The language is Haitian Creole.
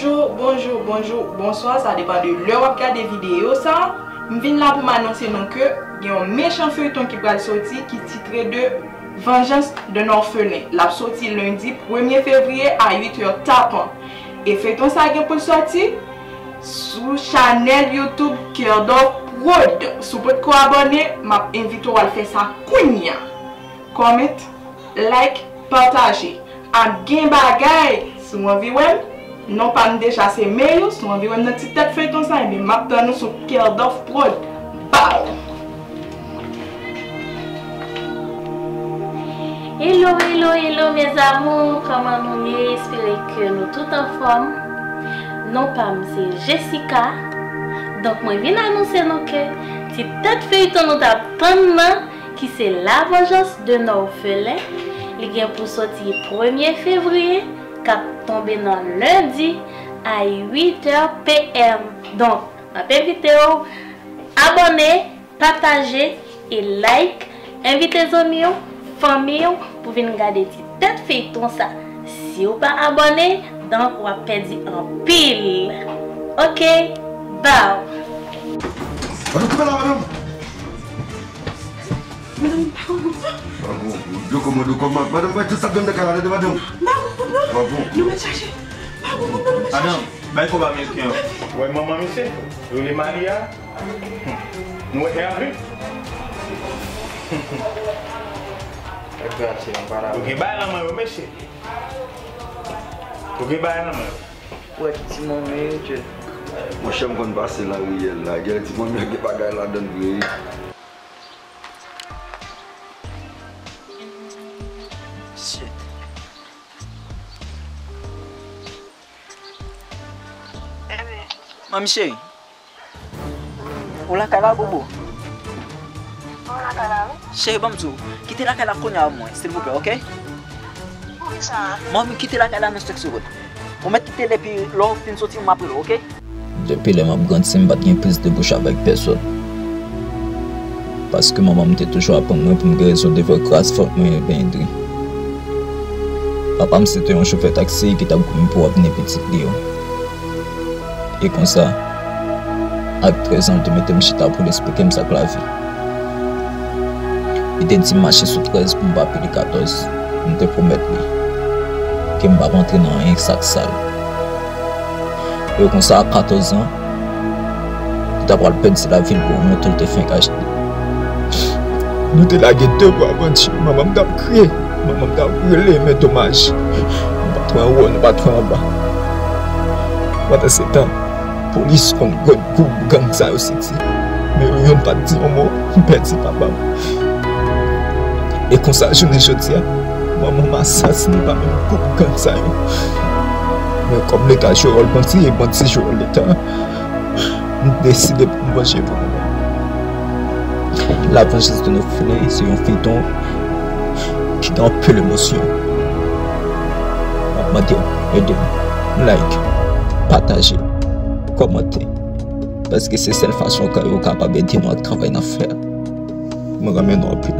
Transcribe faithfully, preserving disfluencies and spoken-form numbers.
Bonjou, bonjou, bonjou, bonswa, sa depann de lè w ap gade videyo sa. M vin la pou m anonse nou ke gen yon mechan feyton ki pral soti ki titre de Vengeance d'un orphelin. L ap soti lendi premye fevriye a uit è tapan. E feyton sa gen pou l soti sou chanèl YouTube Kerdor Prod. Si w potko abòne, m ap envite w al fè sa kounye a. Comment, like, pataje. Ap gen bagay! Si w anvi wè m, non pa m deja se Meyou, si w anvi wè m nan ti tèt feyton sa, ebyen m ap tann ou sou Kerdor Prod. Baw! Hello, hello, hello mes amours, kòman nou ye? Espere ke nou tout anfòm. Non pa m se Jessica. Donk mwen vin anonse nou ke ti tèt feyton nou t ap tann nan ki se La Vengeance d'un orphelin. Li gen pou soti premye fevriye k ap tonbe nan lendi a uit è p m. Donk, m ap envite w abòne, pataje e like. Envite zanmi w, fanmi w pou vin gade ti tèt feyton sa. Si w pa abòne, donk w ap pèdi anpil. Ok, baw! Madanm, koupe la, madanm! Madanm, m pa gon kout non. Pa gon kout. Yo kòman, yo kòman. Madanm, bay tout sa k gen nan kay la, tande, madanm. M pa gon kout non. Pa gon. Nou mèt chache. M pa gon kout non, nou mèt chache. Madanm, bay kòb ameriken an. Ou wè manman misye? Rele Malia. Nou wè e avil. Ou gen bagay nan men w, mesye. Ou gen bagay nan men w. Ou wè ki ti manmi yo, tchè. Monchè, m konn pase nan riyèl la. Gen ti manmi yo gen bagay ladan l vre wi. Shit. Manmi cheri. Ou lakay la, Bobo? Mwen lakay la, wi. Cheri, ban m di w, kite lakay la kounye a pou mwen, silvouplè, oke? Poukisa? Manmi, kite lakay la nan senk segonn. Ou mèt kite depi lè w fin soti, m ap rele w, oke? Depi lè m ap grandi, m pa t gen plis de bouch avèk pèsonn. Paske manman m te toujou aprann mwen pou m gen rezon devan kras fòk mwen bendri. Papa m se te yon chofè taksi ki t ap goumen pou avni pitit li yo. E konsa, ak trèz an, li te mete m chita pou l esplike m sa k lavi. Li te di m mache sou trèz pou m pa pile katòz. M te pwomèt li ke m p ap antre nan anyen k sa k sal. E konsa, a katòz an, li ta pral pèdi lavi l pou yon moto l te fenk achte. Nou te lage de bwa bandi, manman m t ap kriye, manman m t ap rele, men domaj, nou pa t wè anwo, nou pa t wè anba. Pandansetan, polis konn grenn gwoup gang sa yo siti, men yo youn pa t di yon mo, m pèdi papa m. E konsa, jounen jodi a, manman m asasinen pa menm gwoup gang sa yo. Men kòm Leta jwe wòl bandi e bandi jwe wòl Leta, m deside pou m vanje pou mwen menm. La Vengeance d'un orphelin se yon feyton ki gen anpil emosyon. M ap mande w ede m like, pataje, kòmante, paske se sèl fason ke yo kapab ede nou ak travay n ap fè a. Mwen renmen nou anpil.